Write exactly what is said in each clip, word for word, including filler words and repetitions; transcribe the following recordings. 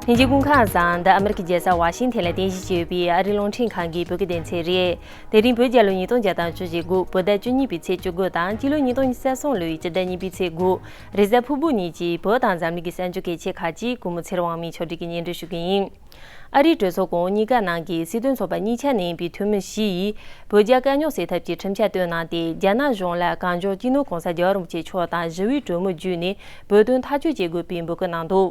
ཉིན་གྱི་དགུན་ཁ་བཟང་འདི་ཨ་མི་རི་ཀའི་རྒྱལ་ས་ཝ་ཤིང་ཐན་ལ་རྟེན་གཞི་བྱས་ཡོད་པའི་ཨ་རིའི་རླུང་འཕྲིན་ཁང་གི་བོད་སྐད་སྡེ་ཚན་རེད། དེ་རིང་བོད་རྒྱལ་ལོ་ཉིས་སྟོང་བརྒྱ་དང་བཅུ་བཞི་དགུ་བོད་ཟླ་བཅུ་གཉིས་པའི་ཚེས་བཅུ་དགུ་དང་སྤྱི་ལོ་ཉིས་སྟོང་ཉི་ཤུ་རྩ་གསུམ་ལོའི་སྤྱི་ཟླ་གཉིས་པའི་ཚེས་དགུ། རེས་གཟའ་ཕུར་བུ་ཉིན་གྱི་བོད་དང་འཛམ་གླིང་གི་གསར་འགྱུར་གལ་ཆེ་ཁག་ཅིག་སྐུ་ངོ་ཚེ་རིང་དབང་མོས་ཕྱོགས་སྒྲིག་གིས་སྙན་སྒྲོན་ཞུ་གི་ཡིན། ཨ་རིའི་གྲོས་ཚོགས་གོང་འོག་གཉིས་ཀ་ནང་གི་སྲིད་དོན་ཚོགས་པ་གཉིས་ཆ་གནས་པའི་འཐུས་མི་བཞི་ཡིས་བོད་རྒྱ་དཀའ་རྙོག་སེལ་ཐབས་ཀྱི་ཁྲིམས་འཆར་བཏོན་གནང་སྟེ། རྒྱ་ནག་གཞུང་ལ་གངས་ལྗོངས་སྤྱི་ནོར་༸གོང་ས་༸རྒྱལ་བ་རིན་པོ་ཆེ་མཆོག་དང་ཞི་བའི་གྲོས་མོལ་བརྒྱུད་ནས་བོད་དོན་ཐག་གཅོད་བྱེད་དགོས་པའི་འབོད་སྐུལ་གནང་འདུག་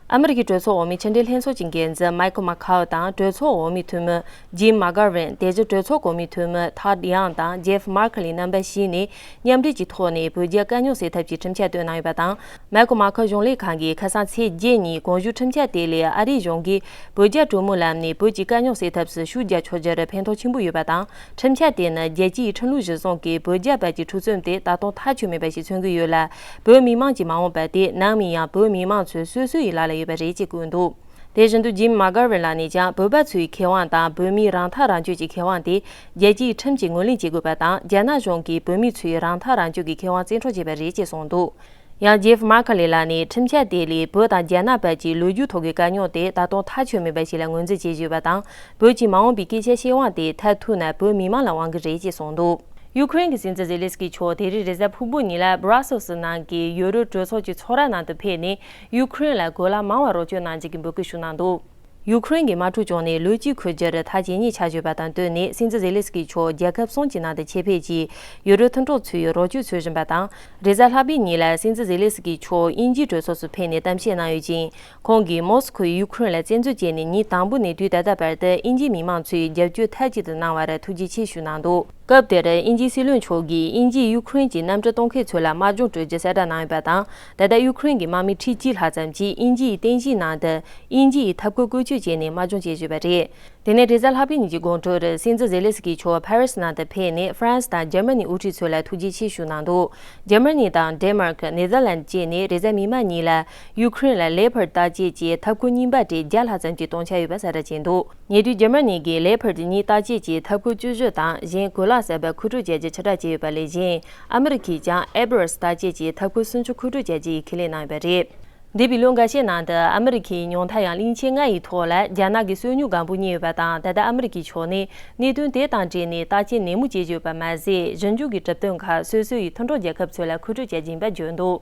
ཨ་མི་རི་ཀའི་གྲོས་ཚོགས་འོག་མའི་ཕྱི་འབྲེལ་ལྷན་ཚོགས་ཀྱི་འགན་འཛིན་མའི་ཁལ་མ་ཁའོ་དང་གྲོས་ཚོགས་འོག་མའི་འཐུས་མི་ཇིམ་མཱ་ཀར་ཝིན། དེ་བཞིན་གྲོས་ཚོགས་གོང་མའི་འཐུས་མི་ཐཱད་ཡང་དང་ཇེབ་མར་ཁེ་ལི་རྣམ་པ་བཞི་ནས་མཉམ་འབྲེལ་གྱི་ཐོག་ནས་བོད་རྒྱ་དཀའ་རྙོག་སེལ་ཐབས་ཀྱི་ཁྲིམས་འཆར་བཏོན་གནང་ཡོད་པ་དང་། མེག་མ་ཁ་གཞུང་ལས་ཁང་གིས་ཁ་སང་ཚེས་བརྒྱད་ཉིན་གོང་ཞུས་ཁྲིམས་འཆར་དེ་ལས་ཨ་རིའི་གཞུང་གིས་བོད་རྒྱ་གྲོས་མོལ་ལམ་ནས་བོད་ཀྱི་དཀའ་རྙོག་སེལ་ཐབས་སུ་ཤུགས་རྒྱག་ཆོག་རྒྱུར་ཕན་ཐོགས་ཆེན་པོ་ཡོད་པ་དང་། ཁྲིམས་འཆར་དེ་ནི་རྒྱལ་སྤྱིའི་ཁྲིམས་ལུགས་གཞིར་བཟུང་གིས་བོད་རྒྱ་བར་གྱི་འཁྲུག་རྩོད་དེ་ད་དུང་མཐའ་འཁྱོལ་མེད་པ་ཞིག་མཚོན་གྱི་ཡོད་ལ། བོད་མི་མང་གྱི་མ་འོངས་པ་དེ་ནམ་ཡིན་ཡང་བོད་མི་མང་ཚོ་སོ་སོ་ཡི་ལག་ལ་ཡོད་པ་རེད་ཅེས་བཀོད་འདུག་དེ་བཞིན་དུ་ཇིམ་མཱ་ཀར་ཝིན་ལགས་ནས་ཀྱང་བོད་པ་ཚོའི་ཁེ་དབང་དང་བོད་མིའི་རང་ཐག་རང་གཅོད་ཀྱི་ཁེ་དབང་དེ་རྒྱལ་སྤྱིའི་ཁྲིམས་ཀྱིས་ངོས་ལེན་བྱེད་དགོས་པ་དང་། རྒྱ་ནག་གཞུང་གིས་བོད་མི་ཚོའི་རང་ཐག་རང་གཅོད་ཀྱི་ཁེ་དབང་བཙན་འཕྲོག་བྱས་པ་རེད་ཅེས་གསུངས་འདུག་ཡང་ཇེབ་མར་ཁ་ལི་ལགས་ནས་ཁྲིམས་འཆར་དེ་ལས་བོད་དང་རྒྱ་ནག་བར་གྱི་ལོ་རྒྱུས་ཐོག་གི་དཀའ་རྙོག་དེ་ད་དུང་ཐག་ཆོད་མེད་པ་ཞིག་ལ་ངོས་འཛིན་བྱེད་བཞིན་ཡོད་པ་དང་། བོད་ཀྱི་མ་འོངས་པའི་སྐད་ཆ་བཤད་དབང་དེ་མཐར་ཐུག་ན་བོད་མི་མང་ལ་དབང་གི་རེད་ཅེས་གསུངས་འདུག་ཡུ་ཁུ་རེན་གྱི་སྲིད་འཛིན་ཛེ་ལེ་སི་ཀི་མཆོག་དེ་རིང་རེས་གཟའ་ཕུར་བུ་ཉིན་ལ་སྦྲ་སེལ་སི་ནང་གི་ཡུ་རོབ་གྲོས་ཚོགས་ཀྱི་ཚོགས་ར་ནང་དུ་ཕེབས་ནས་ཡུ་ཁུ་རེན་ལ་གོ་ལ་མང་བ་རོགས་སྐྱོར་གནང་རྒྱུ་གི་འབོད་སྐུལ་ཞུ་གནང་འདུག་ཡུ་ཁུ་རེན་གྱི་དམག་འཁྲུག་བྱུང་ནས་ལོ་གཅིག་འཁོར་རྒྱུར་ཐག་ཇེ་ཉེ་ཆགས་ཡོད་པ་དང་བསྟུན་ནས། སྲིད་འཛིན་ཛེ་ལེ་སི་ཀི་མཆོག་རྒྱལ་ཁབ་གསུམ་གྱི་ནང་དུ་ཆེད་ཕེབས་ཀྱིས་ཡུ་རོབ་མཐུན་གྲོགས་ཚོས་རོགས་སྐྱོར་འཚོལ་བཞིན་པ་དང་། རེས་གཟའ་ལྷག་པའི་ཉིན་ལ་སྲིད་འཛིན་ཛེ་ལེ་སི་ཀི་མཆོག་དབྱིན་ཇིའི་གྲོས་ཚོགས་སུ་ཕེབས་ནས་གཏམ་བཤད་གནང་ཡོད་ཅིང་། ཁོང་གིས་མོ་སི་ཁོས་ཡུ་ཁུ་རེན་ལ་བཙན་འཛུལ་བྱས་ནས་ཉིན་དང་པོ་ནས་དུས་ད་ལྟ་བར་དུ་དབྱིན་ཇིའི་མི་མང་ཚོས་རྒྱབ་སྐྱོར་མཐའ་གཅིག་ཏུ་གནང་བར་ཐུགས་རྗེ་ཆེ་ཞུས་གནང་འདུག་སྐབས་དེར་དབྱིན་ཇིའི་སྲིད་བློན་མཆོག་གིས་དབྱིན་ཇིས་ཡུ་ཁུ་རེན་གྱི་གནམ་གྲུ་གཏོང་མཁན་ཚོ་ལ་དམག་སྦྱོང་སྤྲོད་རྒྱུ་གསལ་བསྒྲགས་གནང་ཡོད་པ་དང་། ད་ལྟ་ཡུ་ཁུ་རེན་གྱི་དམག་མི་ཁྲི་གཅིག་ལྷག་ཙམ་གྱིས་དབྱིན་ཇིའི་རྟེན་གཞིའི་ནང་དུ་དབྱིན་ཇི་ཡི་འཐབ་རྒོལ་བཀོལ་སྤྱོད་བྱས་ནས་དམག་སྦྱོང་བྱེད་བཞིན་པ་རེད། དེ་ནས་རེས་གཟའ་ལྷག་པའི་ཉིན་གྱི་དགོང་དྲོར་སྲིད་འཛིན་ཛེ་ལེ་སི་ཀི་མཆོག་ཕ་རི་སི་ནང་དུ་ཕེབས་ནས་ཧྥ་རན་སི་དང་འཇར་མ་ནིའི་དབུ་ཁྲིད་ཚོ་ལ་ཐུགས་རྗེ་ཆེ་ཞུས་གནང་འདུག་འཇར་མ་ནི་དང་ཌེན་མར་ཀི། ནེ་ཐར་ལན་ཌི་བཅས་ནས་རེས་གཟའ་མིག་དམར་ཉིན་ལ་ཡུ་ཁུ་རེན་ལ་ལེ་ཕར་ཌི་བརྟག་དཔྱད་ཀྱི་འཐབ་རྒོལ་རྙིང་པ་གྲས་བརྒྱ་ལྷག་ཙམ་གྱི་གཏོང་འཆར་ཡོད་པ་གསལ་བསྒྲགས་བྱས་འདུག་ཉེ་དུས་འཇར་མ་ནི་གིས་ལེ་ཕར་ཌི་གཉིས་བརྟག་དཔྱད་ཀྱི་འཐབ་རྒོལ་བཅུ་བཞི་དང་གཞན་གོ་ལག་གསར་པ་མཁོ་སྤྲོད་བྱ་རྒྱུ་ཕྱིར་བསྒྲགས་བྱས་ཡོད་པ་ལས་གཞན། ཨ་མི་རི་ཀས་ཀྱང་ཨེ་བྷི་རེམ་སི་བརྟག་དཔྱད་ཀྱི་འཐབ་རྒོལ་སུམ་ཅུ་མཁོ་སྤྲོད་བྱ་རྒྱུ་ཡི་ཁས་ལེན་གནང་ཡོད་པ་རེད། འདས་པའི་ལོ་འགའ་ཤས་ནང་དུ་ཨ་མི་རི་ཁས་ཉུང་མཐའ་ཡང་གླིང་ཆེན་ལྔ་ཡི་ཐོག་ལ་རྒྱ་ནག་གི་སོ་ཉུལ་སྒམ་པོ་རྙེད་ཡོད་པ་དང་། ད་ལྟ་ཨ་མི་རི་ཀའི་ཕྱོགས་ནས་གནད་དོན་དེ་དང་འབྲེལ་ནས་བརྟག་དཔྱད་ནན་མོ་བྱེད་ཀྱི་ཡོད་པ་མ་ཟད། ཞིབ་འཇུག་གི་གྲུབ་དོན་ཁག་སོ་སོ་ཡི་མཐུན་གྲོགས་རྒྱལ་ཁབ་ཚོ་ལ་མཁོ་སྤྲོད་བྱ་རྒྱུ་ཡིན་པ་བརྗོད་འདུག་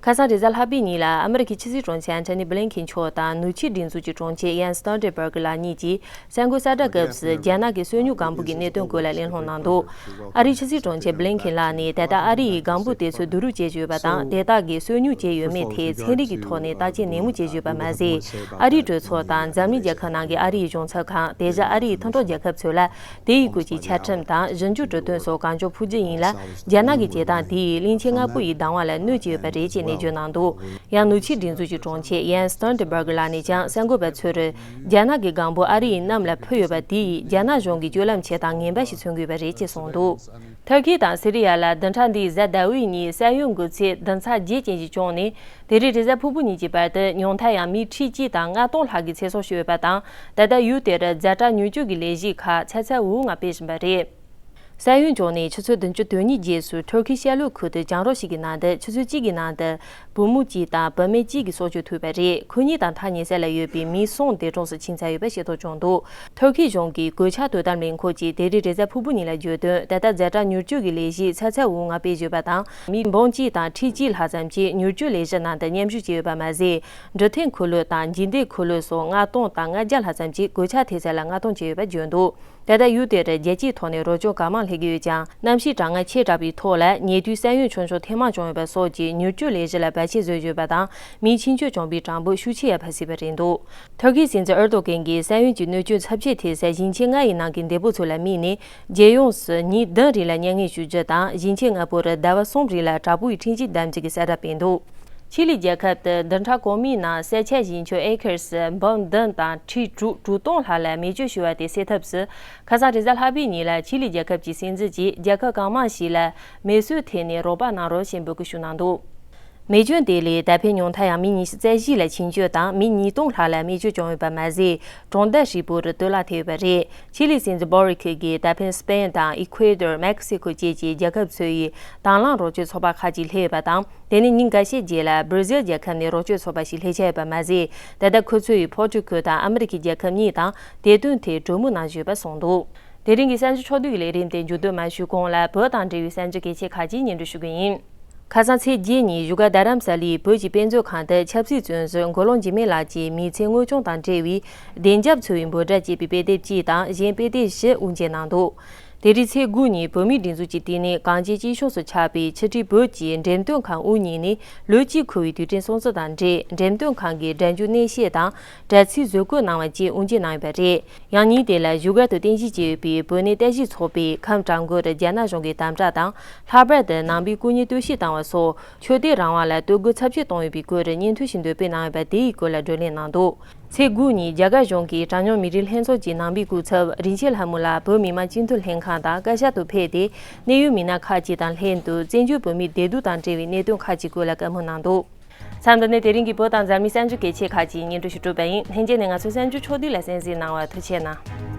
ཁ་སང་རེས་གཟའ་ལྷག་པའི་ཉིན་ལ་ཨ་མི་རི་ཀའི་ཕྱི་སྲིད་དྲུང་ཆེ་ཨན་ཐོ་ནི་བྷི་ལིན་ཁེན་མཆོག་དང་ནུབ་ཕྱོགས་སྒྲིག་འཛུགས་ཀྱི་དྲུང་ཆེ་ཡན་སི་སྟོལ་ཊེན་བྷར་གི་ལགས་གཉིས་ཀྱིས། གསར་འགོད་གསལ་བསྒྲགས་སྐབས་སུ་རྒྱ་ནག་གི་སོ་ཉུལ་སྒམ་པོ་གི་གནད་དོན་སྐོར་ལ་གླེང་སློང་གནང་འདུག་ཨ་རིའི་ཕྱི་སྲིད་དྲུང་ཆེ་བྷི་ལིན་ཁེན་ལགས་ནས་ད་ལྟ་ཨ་རི་ཡིས་སྒམ་པོ་དེ་ཚོ་བསྡུ་རུབ་བྱེད་བཞིན་ཡོད་པ་དང་། དེ་དག་གིས་སོ་ཉུལ་བྱས་ཡོད་མེད་ཐད་ཚན་རིག་གི་ཐོག་ནས་བརྟག་དཔྱད་ནན་མོ་བྱེད་བཞིན་ཡོད་པ་མ་ཟད། ཨ་རིའི་གྲོས་ཚོགས་དང་འཛམ་གླིང་རྒྱལ་ཁབ་ནང་གི་ཨ་རི་ཡི་གཞུང་ཚབ་ཁང་། དེ་བཞིན་ཨ་རི་ཡི་མཐུན་གྲོགས་རྒྱལ་ཁབ་ཚོ་ལ་དེ་ཡི་སྐོར་གྱི་ཆ་ཁྲིམས་དང་ཞིབ་འཇུག་གྲུབ་དོན་སོགས་གང་མགྱོགས་ཕུལ་རྒྱུ་ཡིན་ལ། རྒྱ་ནག་གི་བྱེད་སྟངས་དེ་ཡིས་གླིང་ཆེན་ལྔ་པོ་ཡི་བདག་དབང་ལ་གནོད་ཀྱི་ཡོད་པ་རེད་ཅེས་ནན་བརྗོད་གནང་འདུག་ཡང་ནུབ་ཕྱོགས་སྒྲིག་འཛུགས་ཀྱི་དྲུང་ཆེ་ཡན་སི་སྟོལ་ཊེན་བྷར་གི་ལགས་ནས་ཀྱང་གསར་འགོད་པ་ཚོར། རྒྱ་ནག་གི་སྒམ་པོ་ཨ་རི་ཡི་གནམ་ལ་འཕུར་ཡོད་པ་དེ་ཡིས་རྒྱ་ནག་གཞུང་གི་སྤྱོད་ལམ་བྱེད་སྟངས་ངན་པ་ཞིག་མཚོན་གྱི་ཡོད་པ་རེད་ཅེས་གསུངས་འདུག་ཐུར་ཁེ་དང་སི་རི་ཡ་ལ་བདུན་ཕྲག་འདིའི་གཟའ་ཟླ་བའི་ཉིན་ས་ཡོམ་འགོས་ཚད་བདུན་ཚེག་བརྒྱད་ཅན་ཞིག་བྱུང་ནས། དེ་རིང་རེས་གཟའ་ཕུར་བུ་ཉིན་གྱི་བར་དུ་ཉུང་མཐའ་ཡང་མི་ཁྲི་གཅིག་དང་ལྔ་སྟོང་ལྷག་གི་ཚེ་སྲོག་ཤོར་ཡོད་པ་དང་། ད་ལྟ་ཡུལ་དེར་ཛ་དྲག་མྱུར་སྐྱོབ་ཀྱི་ལས་གཞི་ཁག་ཚ་ཚ་འུར་འུར་ངང་སྤེལ་བཞིན་པ་རེད། ས་ཡོམ་བྱུང་ནས་ཆུ་ཚོད་བདུན་ཅུ་དོན་གཉིས་རྗེས་སུ་ཐུར་ཁེའི་ཤར་ལྷོའི་ཁུལ་དུ་གྱང་རོ་ཞིག་གི་ནང་དུ་ཆུ་ཚོད་གཅིག་གི་ནང་དུ་བུ་མོ་གཅིག་དང་བུད་མེད་གཅིག་གི་སྲོག་སྐྱོབ་ཐུབ་པ་རེད། ཁོ་གཉིས་དང་ཐག་ཉེ་ས་ལ་ཡོད་པའི་མི་གསུམ་འདས་གྲོངས་སུ་ཕྱིན་ཚར་ཡོད་པ་ཤེས་རྟོགས་བྱུང་འདུག་ཐུར་ཁེ་གཞུང་གི་གོད་ཆག་དོ་དམ་ལས་ཁུངས་ཀྱིས་དེ་རིང་རེས་གཟའ་ཕུར་བུ་ཉིན་ལ་བརྗོད་དོན། ད་ལྟ་ཛ་དྲག་མྱུར་སྐྱོབ་ཀྱི་ལས་གཞི་ཚ་ཚ་འུར་འུར་ངང་སྤེལ་བཞིན་ཡོད་པ་དང་། མི་འབུམ་གཅིག་དང་ཁྲི་གཅིག་ལྷག་ཙམ་གྱིས་མྱུར་སྐྱོབ་ལས་གཞི་ནང་དུ་མཉམ་ཞུགས་བྱས་ཡོད་པ་མ་ཟད། འཕྲོད་བསྟེན་ཁུལ་ལུགས་དང་འཇིགས་འདེད་ཁུལ་ལུགས་སོགས་ལྔ་སྟོང་དང་ལྔ་བརྒྱ་ལྷག་ཙམ་གྱིས་གོད་ཆག་ཐེབས་ས་ལ་མངགས་གཏོང་བྱས་ཡོད་པ་བརྗོད་འདུག་ད་ལྟ་ཡུལ་དེར་རྒྱལ་སྤྱིའི་ཐོག་ནས་རོགས་སྐྱོར་གང་མང་སླེབས་ཀྱི་ཡོད་ཀྱང་། གནམ་གཤིས་གྲང་ངར་ཆེ་དྲགས་པའི་ཐོག་ལ་ཉེ་དུས་ས་ཡོམ་ཆུང་ཆུང་ཐེངས་མང་བྱུང་ཡོད་པ་སོགས་ཀྱིས་མྱུར་སྐྱོབ་ལས་གཞི་ལ་བར་ཆད་བཟོས་ཡོད་པ་དང་། མིའི་ཁྱིམ་སྤྱོད་བྱུང་བའི་གྲངས་འབོར་ཤུགས་ཆེ་ཡར་འཕར་སྲིད་པ་རེད་འདུག་ཐུར་ཁེའི་སྲིད་འཛིན་ཨེར་ཏོ་གན་གྱིས་ས་ཡོམ་གྱི་གནོད་སྐྱོན་ཚབས་ཆེ་ཐེབས་ས་ཞིང་ཆེན་ལྔ་ཡི་ནང་གི་འདས་པོ་ཚོ་ལ་དམིགས་ནས། རྒྱལ་ཡོངས་སུ་ཉིན་བདུན་རིང་ལ་མྱ་ངན་ཞུ་རྒྱུ་དང་། ཞིང་ཆེན་ལྔ་པོར་ཟླ་བ་གསུམ་རིང་ལ་དྲག་པོའི་ཁྲིམས་ཞིབ་བསྡམ་རྒྱུ་གི་གསལ་བསྒྲགས་སྤེལ་འདུག་ཆི་ལི་རྒྱལ་ཁབ་ཏུ་བདུན་ཕྲག་གོང་མའི་ནང་ས་ཆ་ཞིང་ཆུ་ཨེ་ཁར་སུ་འབུམ་བདུན་དང་ཁྲི་དྲུག་དྲུག་སྟོང་ལྷག་ལ་མེ་མཆོད་ཞུ་བ་དེ་སེལ་ཐབས་སུ། ཁ་སང་རེས་གཟའ་ལྷག་པའི་ཉིན་ལ་ཆི་ལི་རྒྱལ་ཁབ་ཀྱི་སྲིད་འཛིན་གྱིས་རྒྱལ་ཁབ་གང་མང་ཞིག་ལ་མེ་གསོད་ཐད་ནས་རོགས་པ་གནང་རོགས་ཞེས་འབོད་སྐུལ་ཞུ་གནང་འདུག་རྨས་སྐྱོན་དེ་ལས་ད་ཕན་ཉུང་མཐའ་ཡང་མི་ཉི་ཤུ་རྩ་བཞི་ལ་ཆེད་བསྐྱོད་དང་མི་ཉིས་སྟོང་ལྷག་ལ་རྨས་སྐྱོན་བྱུང་ཡོད་པ་མ་ཟད། གྲོང་རྡལ་ཧྲིལ་པོར་གཏོར་བརླག་ཐེབས་ཡོད་པ་རེད། ཆི་ལི་སྲིད་འཛིན་བྷོ་རི་ཁི་གིས་ད་ཕན་སི་པེན་དང་ཨི་ཁུ་ཨེ་ཏོར། མེག་སི་ཁོ་བཅས་ཀྱི་རྒྱལ་ཁབ་ཚོ་ཡིས་དང་བླངས་རོགས་སྐྱོར་ཚོགས་པ་ཁག་ཅིག་སླེབས་ཡོད་པ་དང་། དེ་ནས་ཉིན་འགའ་ཤས་རྗེས་ལ་སྦྲ་ཟིལ་རྒྱལ་ཁབ་ནས་རོགས་སྐྱོར་ཚོགས་པ་ཞིག་སླེབས་འཆར་ཡོད་པ་མ་ཟད། ད་ལྟ་ཁོ་ཚོ་ཡིས་པོར་ཊུ་གལ་དང་ཨ་མི་རི་ཀའི་རྒྱལ་ཁབ་གཉིས་དང་དེ་དོན་ཐད་གྲོས་མོལ་གནང་བཞིན་ཡོད་པ་གསུངས་འདུག་དེ་རིང་གི་གསར་འགྱུར་ཕྱོགས་བསྡུས་ཀྱི་ལས་རིམ་དེ་མཇུག་བསྡོམས་མ་ཞུས་གོང་ལ་བོད་དང་འབྲེལ་བའི་གསར་འགྱུར་གལ་ཆེ་ཁག་ཅིག་སྙན་སྒྲོན་ཞུ་གི་ཡིན། ཁ་སང་ཚེས་བརྒྱད་ཉིན་བཞུགས་སྒར་རྡ་རམ་ས་ལའི་བོད་ཀྱི་དཔེ་མཛོད་ཁང་དུ་ཆབ་སྲིད་བཙོན་ཟུར་མགོ་ལོག་འཇིགས་མེད་ལགས་ཀྱི་མི་ཚེ་དངོས་བྱུང་དང་འབྲེལ་བའི་བདེན་རྒྱབ་འཚོལ་བའི་འབོད་སྒྲ་ཅེས་པའི་དཔེ་དེབ་གཅིག་དང་གཞན་དཔེ་དེབ་བཞི་དབུ་འབྱེད་གནང་འདུག་དེ་རིང་ཚེས་དགུ་ཉིན་བོད་མིའི་སྒྲིག་འཛུགས་ཀྱི་ལྟེ་གནས་གངས་ཅན་སྐྱིད་གཤོངས་སུ་ཆགས་པའི་ཕྱི་དྲིལ་བོད་ཀྱི་འགྲེམས་སྟོན་ཁང་དབུ་བརྙེས་ནས་ལོ་གཅིག་འཁོར་བའི་དུས་དྲན་སྲུང་བརྩི་དང་འབྲེལ། འགྲེམས་སྟོན་ཁང་གི་སྒྲ་འཇུག་གནས་བཤད་དང་། དྲ་ཚིགས་བཟོ་བཀོད་གནང་བ་བཅས་དབུ་འབྱེད་གནང་ཡོད་པ་རེད། ཡང་ཉིན་དེ་ལ་བཞུགས་སྒར་དུ་རྟེན་གཞི་བྱས་ཡོད་པའི་བོད་གནས་བརྟན་བཞུགས་ཚོགས་པས་ཁམས་བྲག་འགོ་རུ་རྒྱ་ནག་གཞུང་གི་དམ་དྲག་དང་། ལྷག་པར་དུ་ནང་པའི་སྐུ་ཉིད་བསྟོད་བཤིག་བཏང་བ་སོགས་ཆོས་དད་རང་དབང་ལ་གཏོར་རྒོལ་ཚབས་ཆེ་བཏང་ཡོད་པའི་སྐོར་སྙན་ཐོ་ཞིག་འདོན་སྤེལ་གནང་ཡོད་པ་དེའི་སྐོར་ལ་བགྲོ་གླེང་གནང་འདུག་ཚེས་དགུ་ཉིན་རྒྱ་གར་གཞུང་གིས་གྲངས་ཉུང་མི་རིགས་ལྷན་ཚོགས་ཀྱི་ནང་པའི་སྐུ་ཚབ་རིན་ཆེན་ལྷ་མོ་ལགས་བོད་མི་མང་སྤྱི་འཐུས་ལྷན་ཁང་དང་བཀའ་ཤག་ཏུ་ཕེབས་ཏེ། གནད་ཡོད་མི་སྣ་ཁག་ཅིག་དང་ལྷན་དུ་བཙན་བྱོལ་བོད་མིའི་བདེ་སྡུག་དང་འབྲེལ་བའི་གནད་དོན་ཁག་ཅིག་སྐོར་ལ་བཀའ་མོལ་གནང་འདུག་མཚམས་འདི་ནས་དེ་རིང་གི་བོད་དང་འཛམ་གླིང་གསར་འགྱུར་གལ་ཆེ་ཁག་ཅིག་སྙན་སྒྲོན་ཞུ་གྲུབ་པ་ཡིན། ལྷན་རྒྱས་ནས་ང་ཚོའི་གསར་འགྱུར་ཕྱོགས་བསྡུས་ལ་གསན་གཟིགས་གནང་བར་ཐུགས་རྗེ་གནང་།